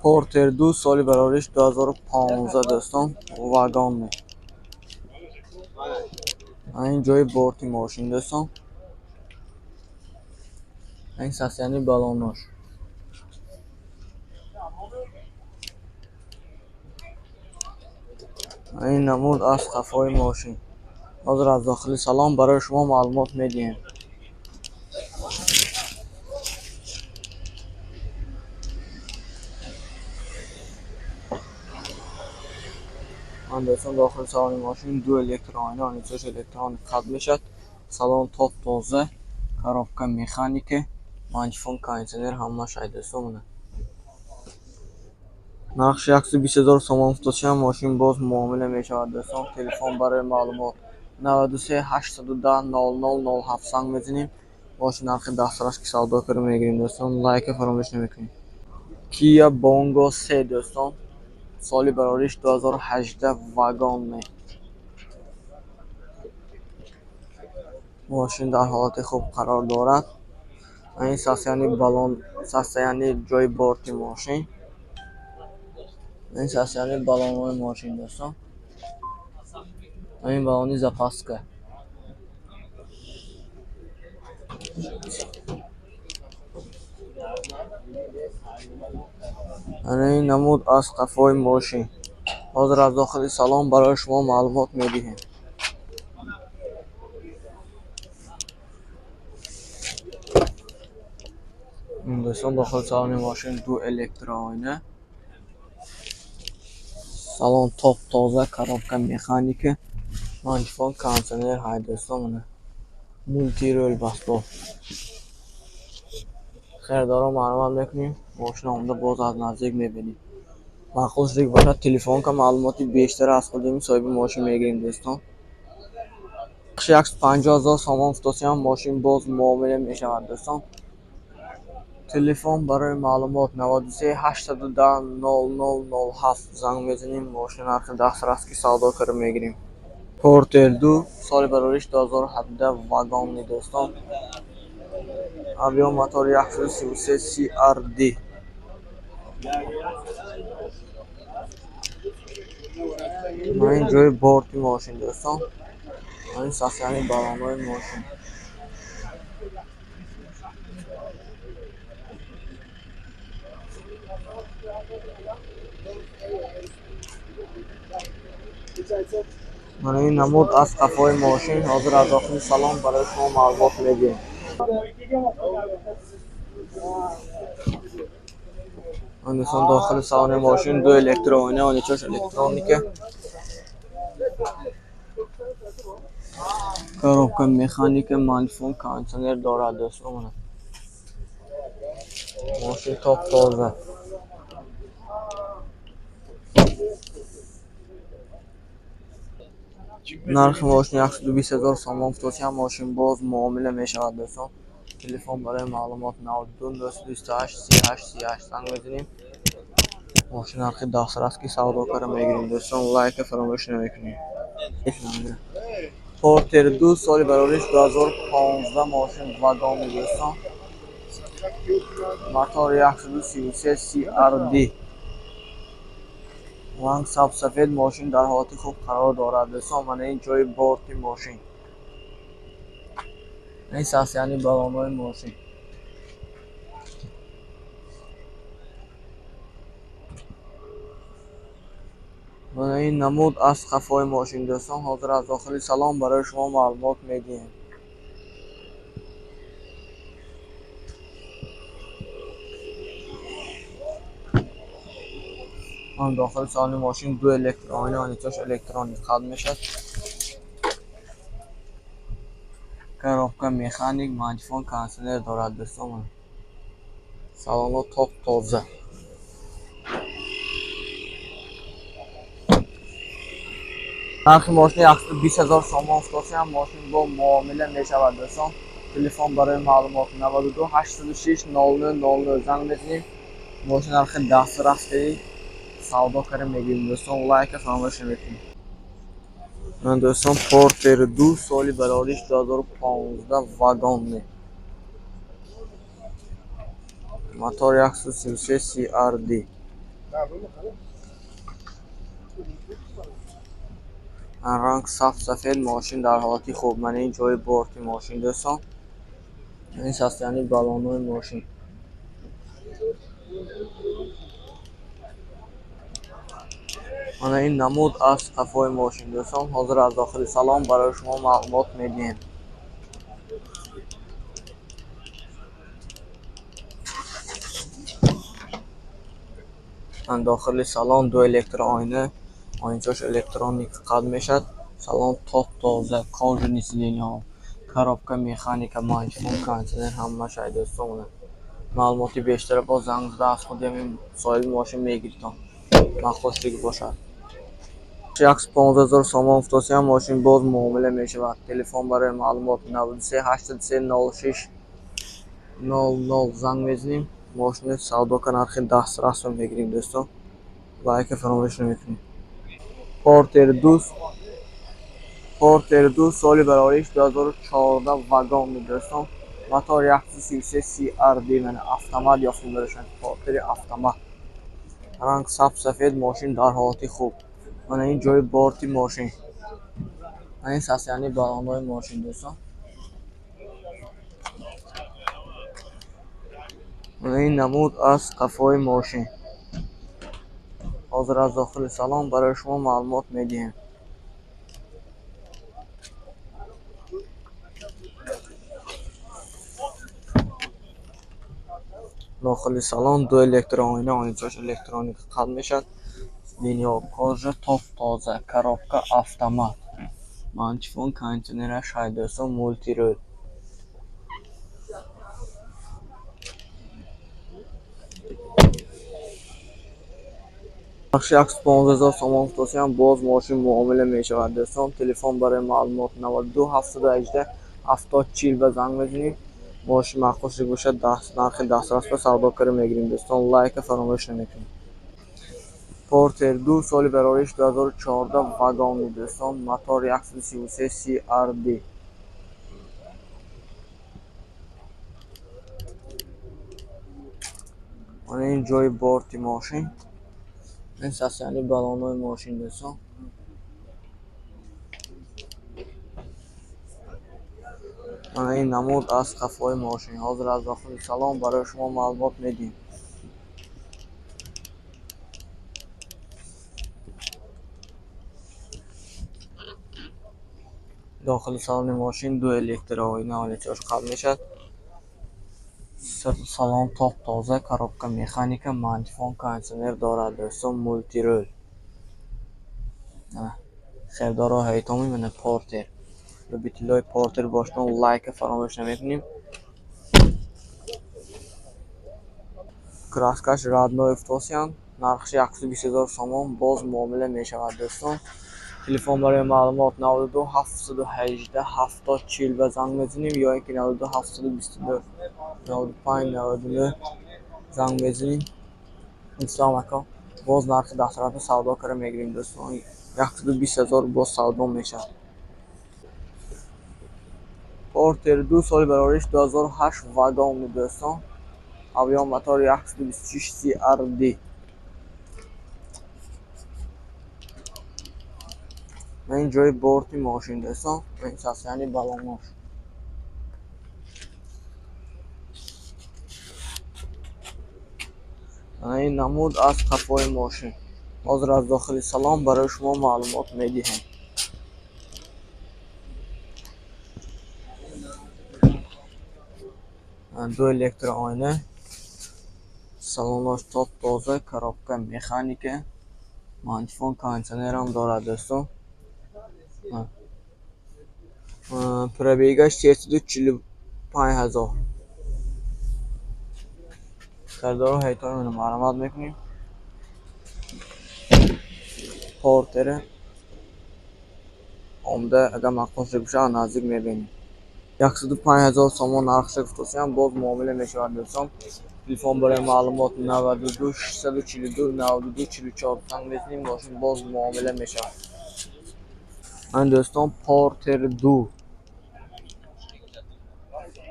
Портер 2, соли барориш 2015, дӯстон, вагонный. Ин ҷои борти мошин, дӯстон. Ин состоянии баллонош. Ин намуд аз қафои мошин. Ҳозир аз дохили салон барои шумо маълумот медиҳем. Ман, дӯстон, дохили салони мошин ду электроайна, оничош электрони қат мешавад. Салон топ тоза, коробка механика, мантифон, кондитсионер ҳамааш ай, дӯстон, мана. Нархш 120 ҳазор сомон футосиям, мошин боз муомила мешавад, дӯстон. Телефон барои маълумот 93 810 00 07, занг мезанем. Мошин нархи дастрас ки савдо карда мегирем, дӯстон. Лайка фаромӯш намекунем. Kia Bongo 3, дӯстон. Соли барориш 2018, вагонный. Мошин дар ҳолати хуб қарор дорад. Ин состоянии баллон, состоянии ҷои борти мошин. Ин состоянии баллонҳои мошин, дӯстон. Ин баллони запаска. Ана ин намуд аз қафои мошин. Ҳозир аз дохили салон барои шумо маълумот медиҳем. Дӯстон, дохили салони мошин ду электроойна. Салон топ тоза, коробка механика, мантифон, кондитсионер ҳай, дӯстон, мана. Мультирӯл басбол. Харидорон маълумот мекунем, мошин омада боз аз наздик мебинем. Маъқул шудик бошад, телефон ка маълумоти бештар аз худим соҳиби мошин мегирем, дӯстон. 150 ҳазор сомон футосиям, мошин боз муомила мешавад, дӯстон. Телефон барои маълумот 93 810 00 07, занг мезанем, мошин нархи дастрас ки савдо карда мегирем. Портер 2, соли барориш 2017, вагонный, дӯстон. Объем мотор 133 CRD. Ин ҷои борти мошин, дӯстон. Ин состоянии баллонҳои мошин. Мана ин намуд аз қафои мошин. Ҳозир аз дохили салон барои шумо маълумот медиҳем. Дӯстон, дохили салони мошин ду электроойна, оничош электроника. Коробка механика, мантифон, кондитсионер дорад, дӯстон, мана. Мошин топ тоза. Нархи мошин 120 ҳазор сомон футосиям, мошин боз муомила мешавад, дӯстон. Телефон барои маълумот 92 928 38 38, занг мезанем. Мошин нархи дастрас ки савдо карда мегирем, дӯстон. Лайка фаромӯш намекунем. Портер 2, соли барориш 2015, мошин вагонный, дӯстон. Мотор 133 CRD. Ранг сабзсафед, мошин дар ҳолати хуб қарор дорад, дӯстон. Мана ин ҷои борти мошин. Ин состоянии баллонҳои мошин. Мана ин намуд аз қафои мошин, дӯстон. Ҳозир аз дохили салон барои шумо маълумот медиҳем. Ман дохили салони мошин ду электроойна, оничош электрони қат мешавад. Коробка механик, мантифон, кондитсионер дорад, дӯстон. Салонҳо топ тоза. Нархи мошин 120 ҳазор сомон футосиям, мошин бо муомила мешавад, дӯстон. Телефон барои маълумот 92 806 00 00, занг мезанем. Мошин нархи дастрас ки савдо карда мегирем, дӯстон. Лайка фаромӯш намекунем. Ман, дӯстон, Портер 2, соли барориш 2015, вагонный. Мотор 133 CRD. Ранг саф сафед, мошин дар ҳолати хуб. Мана ин ҷои борти мошин дӯстон. Ин состоянии баллонҳои мошин. Мана ин намуд аз қафои мошин дӯстон. Ҳозир аз дохили салон барои шумо маълумот медиҳем. Дохили салон ду электрооина, оиначааш электроник қад мешавад. Салон топ-тоза, кожаный сиденьяҳо, коробка, механика, мантифон, кондитсионер ҳамааш ай дӯстон. Маълумоти бештара боз занг зада аз худи ҳамин соҳиби мошин мегиритон. Махсуслиги бошад. 115 000 сомон футосиям мошин боз муомила мешавад. Телефон барои маълумот 93 83 06 00 занг мезанем. Мошини савдока нархи дастрасро мегирем дӯстон. Лайка фаромӯш намекунем. Портер 2 Портер 2 соли барориш 2014 вагон дӯстон. Мотор 133 CRD мана автомат ёфтем барошон. Портери автомат. Ранг сабз сафед, мошин дар ҳолати хуб. Мана ин ҷои борти мошин. Мана ин состоянии баллонҳои мошин дӯстон. Мана ин намуд аз қафои мошин. Ҳозир аз дохили салон барои шумо маълумот медиҳем. Дохили салон ду электрооина, оиначааш электроника қад мешавад. Сиденьяҳо кожа топ-тоза, коробка автомат. Мантифон, кондитсионераш ҳай дӯстон, мултирӯл. Нархи 115 000 сомон футосиям боз мошин муомила мешавад дӯстон. Телефон барои маълумот 92 718 70 40 ба занг мезанем. Мошин махсуслик бошад, нархи дастрасро савдо карда мегирем дӯстон. Лайка фаромӯш намекунем. Портер 2 соли барориш 2014 вагони дӯстон. Мотор 133 CRD. Мана ин ҷои борти мошин. Ин состоянии баллонҳои мошин дӯстон. Мана ин намуд аз қафои мошин. Ҳозир аз дохили салон барои шумо маълумот медиҳем. Дохили салони мошин ду электрооина, оиначааш қабл мешавад. Салон топ-тоза, коробка, механика, мантифон, кондитсионер дорад дӯстон, мултирӯл. Хелдоро ҳайтоми мана Портер. Любителои Портер бошад, лайка фаромӯш намекунем. Краскаш родной футосиям, нархаш 120 000 сомон боз муомила мешавад дӯстон. Телефон барои маълумот 92 718 70 40 ба занг мезанем ё ин ки 92 722 95 99 занг мезанем. Ислом ака боз нархи дастрасро савдо карда мегирем дӯстон. 120 000 боз савдо мешавад. Портер 2 соли барориш 2008 вагони дӯстон. Авион мотор 126 CRD. Ман ин ҷои борти мошин дӯстон. Ин состоянии баллонҳош. Мана ин намуд аз қафои мошин. Ҳозир аз дохили салон барои шумо маълумот медиҳем. Ду электрооина, салонаш топ-тоза, коробка, механика, мантифон, кондитсионерам дорад дӯстон. Пробегаш 345 000. Сардору ҳайтони марҳамат мекунем. Портере омда агар мақбул бошад наздик мебинем. 105 000 сомон нархша гуфтосиям боз муомила мешавад дӯстон. Телефон барои маълумот 92 642 92 44 занг мезанем, мошин боз муомила мешавад. Ман дӯстон Портер 2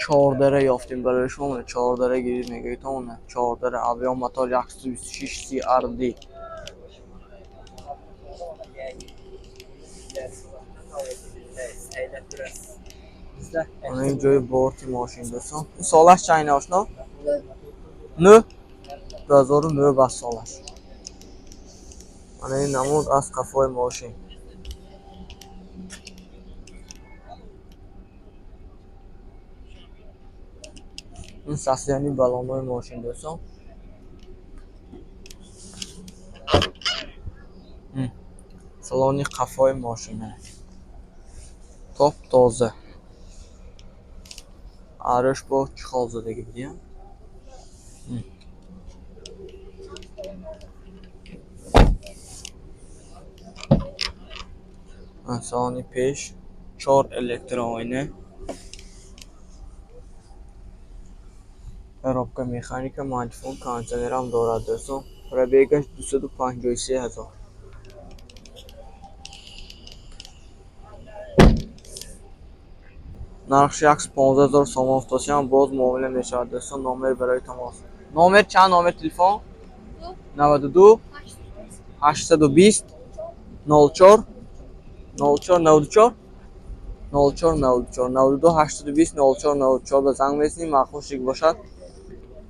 Чордара ёфтем барои шумо. Чордара гирид мегӯед, чордара объем мотор 126 CRD. Ин ҷои борти мошин, дӯстон. Ин солаш чанд ошно? 9 2009 бас солаш. Ана ин намуд аз қафои мошин. Ин состоянии баллонҳои мошин, дӯстон. Салони қафои мошин топ тоза. Арӯш бо чиҳол задагӣ будия. Салони пеш 4 электрооина. Коробка механика, мантифон, кондитсионерам дорад, дӯстон. Пробегаш 253 ҳазор. Нархш 115 000 сомон футосиям боз муомила мешавад, дӯстон. Номер барои тамос. Номер чанд? Номер телефон? 92 820 04 04 94 04 94 92 820 04 94 ба занг мезанем. Маъқул шик бошад,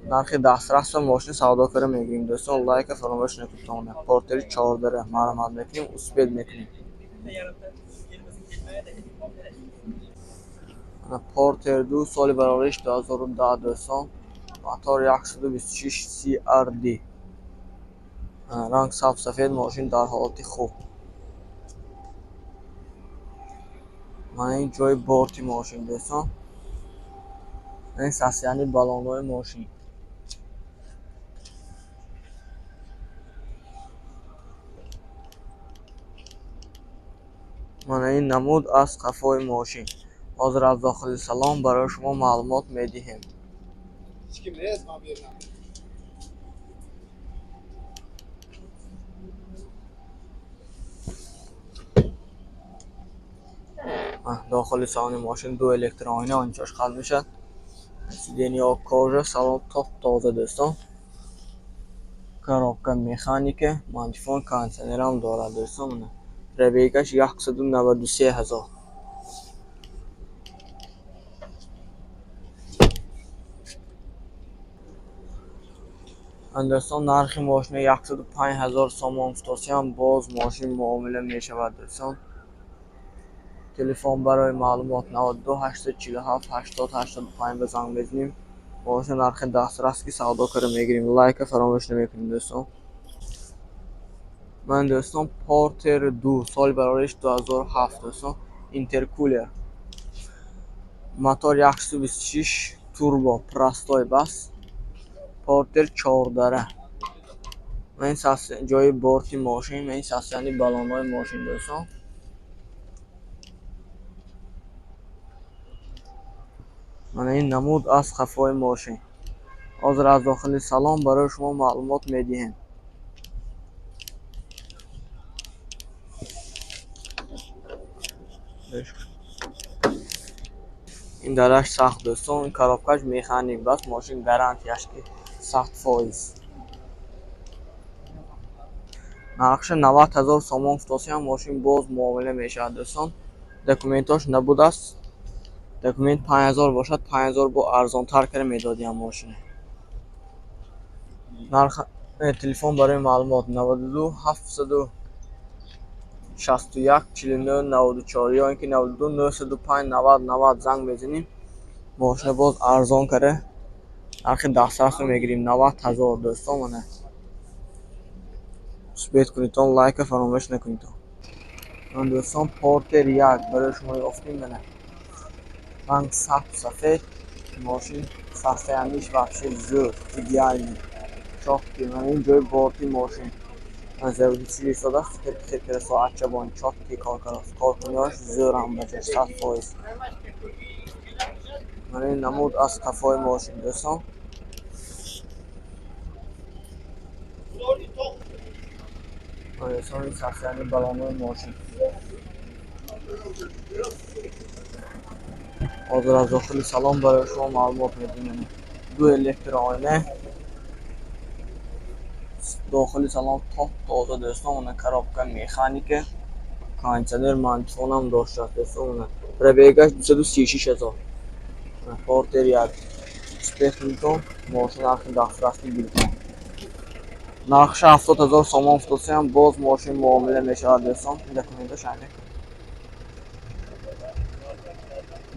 нархи дастрасро мошин савдо карда мегирем, дӯстон. Лайка фаромӯш накунед. Портери чордара марҳамат мекунем, успед мекунем. Портер 2 соли барориш 2010, дӯстон. Мотор 126 CRD. Ранг сабз сафед, мошин дар ҳолати хуб. Мана ин ҷои борти мошин, дӯстон. Ин состоянии баллонҳои мошин. Мана ин намуд аз қафои мошин. Ҳозир аз дохили салон барои шумо маълумот медиҳем. Дохили салони мошин ду электрооина ончош қалб мешавад. Сиденья кожа, салон топ тоза, дӯстон. Коробка механика, мантифон, кондитсионерам дорад, дӯстон. Пробегаш 193 ҳазор. Дӯстон, нархи мошина 105 000 сомон футосиям боз мошин муомила мешавад, дӯстон. Телефон барои маълумот 92 847 80 85 ба занг мезанем. Мошина нархи дастрас ки савдо карда мегирем. Лайка фаромӯш намекунем, дӯстон. Ман, дӯстон, Портер 2 соли барориш 2007, дӯстон. Интеркулер. Мотор 126 турбо, простой бас. Портер чордара. Ин ҷои борти мошин, ин состоянии баллонҳои мошин, дӯстон. Мана ин намуд аз қафои мошин. Ҳозир аз дохили салон барои шумо маълумот медиҳем. Ин дараш сахт, дӯстон. Ин коробкаш механик бас, мошин гарантияш ки 100%. Нархша 90 000 сомон футосиям мошин боз муомила мешавад, дӯстон. Документош набудааст. Документ 5000 бошад, 5000 бо арзонтар карда медодиям мошина. Нарх телефон барои маълумот 92 761 49 94 ё инки 92 905 90 90 занг мезанем. Мошина боз арзон карда нархи дастрасро мегирем 90 000, дӯстон. Мана успед кунедтон, лайка фаромӯш накунедтон. Ман, дӯстон, Портер 1 барои шумо ёфтем. Мана ранг сабз сафед, мошин состоянияш вообще зӯр, идеальный, чёткий. Мана ин ҷои борти мошин. Заводичи истодааст, хел хел соатчабон чёткий кор кардааст. Коркуниҳош зӯрам ба ҷош 100%. Мана ин намуд аз қафои мошин, дӯстон. Дӯстон, ин состоянии баллонҳои мошин. Ҳозир аз дохили салон барои шумо маълумот медиҳем. Ду электрооина, дохили салон топ тоза, дӯстон. Мана, коробка механика, кондитсионер, магнитофонам доштааст, дӯстон. Мана, пробегаш 236 000. Портер 1, успеть кунитон, мошин нархи дастрасӣ гирифтан. Нархша 70 000 сомон футосиям, боз мошин муомила мешавад, дӯстон. Документош ай мекун,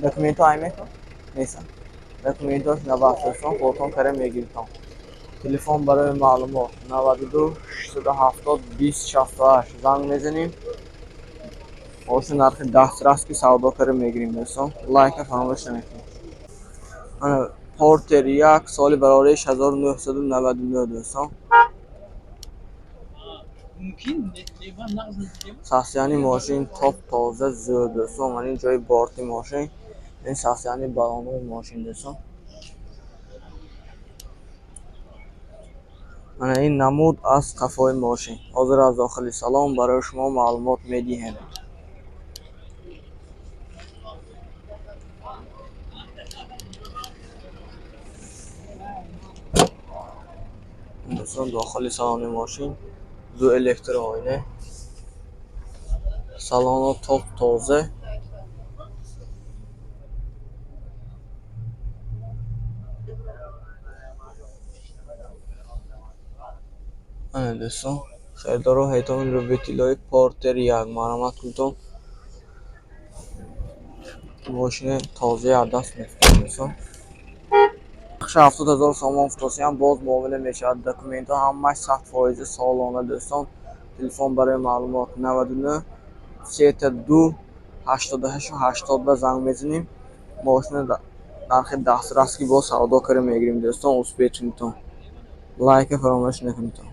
документҳо ай мекун нестанд, документош набаст, дӯстон, худатон кара мегиритон. Телефон барои маълумот 92 670 20 68, занг мезанем, мошин нархи дастрас ки савдо кара мегирем, дӯстон. Лайка фаромӯш намекунед. Ана, Портер 1, соли барориш 1999, дӯстон. Состояние мошин топ тоза, зӯр, дӯстон. Мана, ин ҷои борти мошин, ин состояние балонои мошин, дӯстон. Мана, ин намуд аз қафои мошин. Ҳозир аз дохили салон барои шумо маълумот медиҳем. Дӯстон, дохили салони мошин ду электрооина, салоно топ тоза. Ана, дӯстон, харидору ҳайтони любителои Портер 1, марҳамат кунитон, мошини тозаи аз даст мефурӯшем, дӯстон. Нархша 70 000 сомон футосиям, боз муомила мешавад. Документҳо ҳамааш 100% солона, дӯстон. Телефон барои маълумот 99 32 88 80 ба занг мезанем, мошина нархи дастрас ки боз савдо кара мегирем, дӯстон. Успеть кунитон, лайка фаромӯш накунитон.